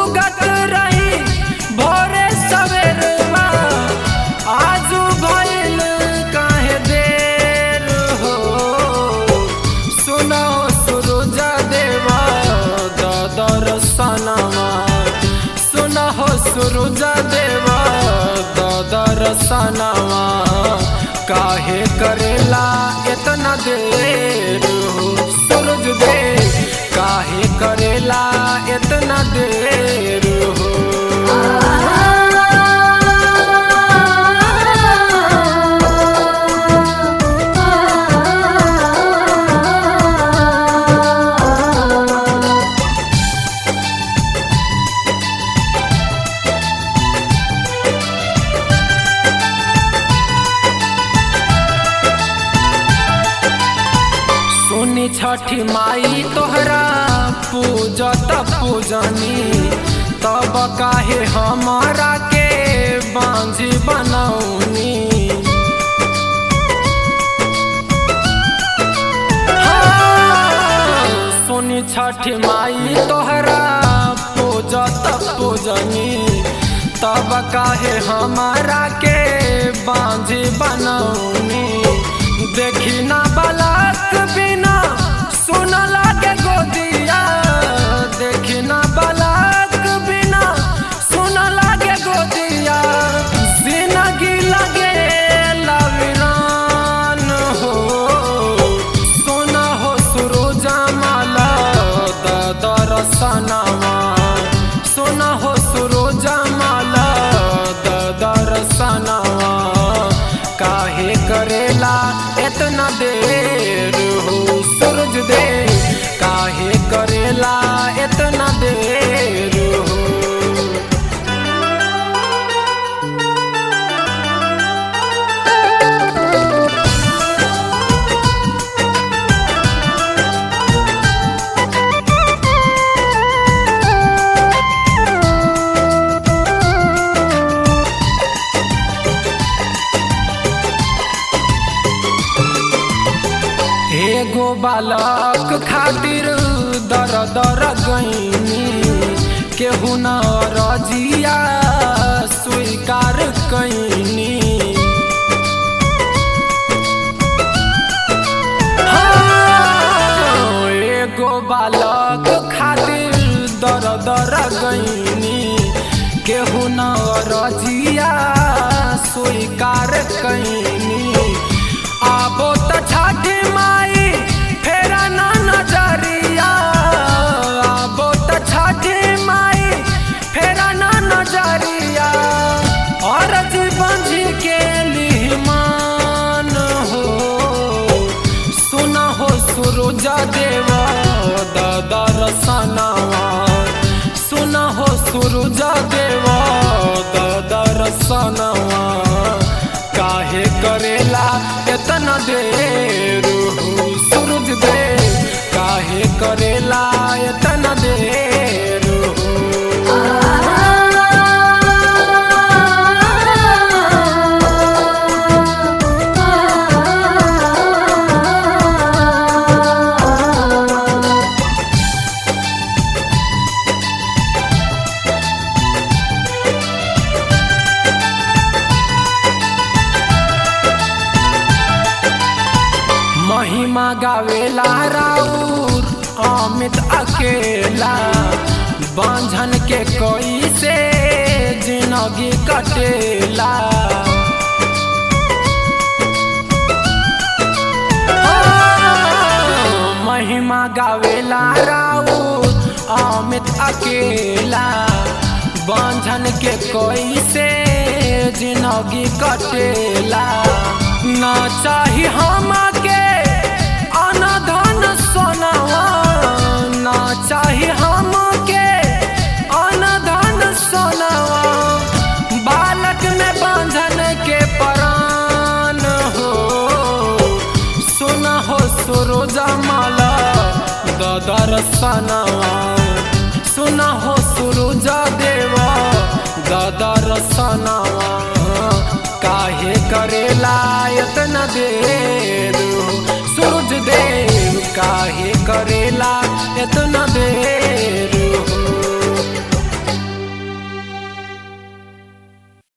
उगत रही भोरे सवेरवा, आजू भइल काहे देर हो। सुनो सूरज देवा दरसनवा, सुनो सूरज देवा दरसनवा, काहे करेला इतना देर हो। सूरज देव काहे करेला इतना देर हो। सुनी छठी माई तोहरा पूजत पूजनी, तब काहे हमारा के बांझी बनौनी। हाँ, सुनी छठी माई तोहरा पूजत पूजनी, तब काहे हमारा के बांझी बनौनी। देखी ना बालक बिना सुन लागे गोदिया, देखी ना बालक बिना सुन लागे गोदिया, जिंदगी लगे लविरान हो। सोना हो सुरोजा माला दरसनवा, सोना हो सुरोजा माला दरसनवा, काहे करेला इतना देर हो। सूरज देव काहे करेला इतना देर हो। एगो बालक खातिर दर दर गईनी, केहू न रजिया स्वीकार कैनी। हाँ, एगो बालक खातिर दर दर गईनी, केहू न रजिया स्वीकार कैनी। आबो त छठी माई फेरा ना नजरिया, आबो त छठी माई फेरा ना नजरिया, अरज बंझ के लिहमान हो। सुना हो सूरज देवा दरसनवा, सुना हो सूरज देवा दरसनवा, काहे करेला इतना देर हो। सूरज देव काहे करेला इतना देर हो। महिमा गावेला राउर अमित अकेला, बांझन के कोई से जिंदगी कटेला। हाँ, महिमा गावेला राउर अमित अकेला, बांझन के कोई से जिंदगी कटेला। ना चाही हम के अनधन सोनावा, ना चाही हम के अनधन सोनावा, बालक में बांझन के परान हो। सुना हो सुरोजा माला दरसनवा, सुना हो सुरोजा देवा दरसनवा, काहे करेला इतना देर।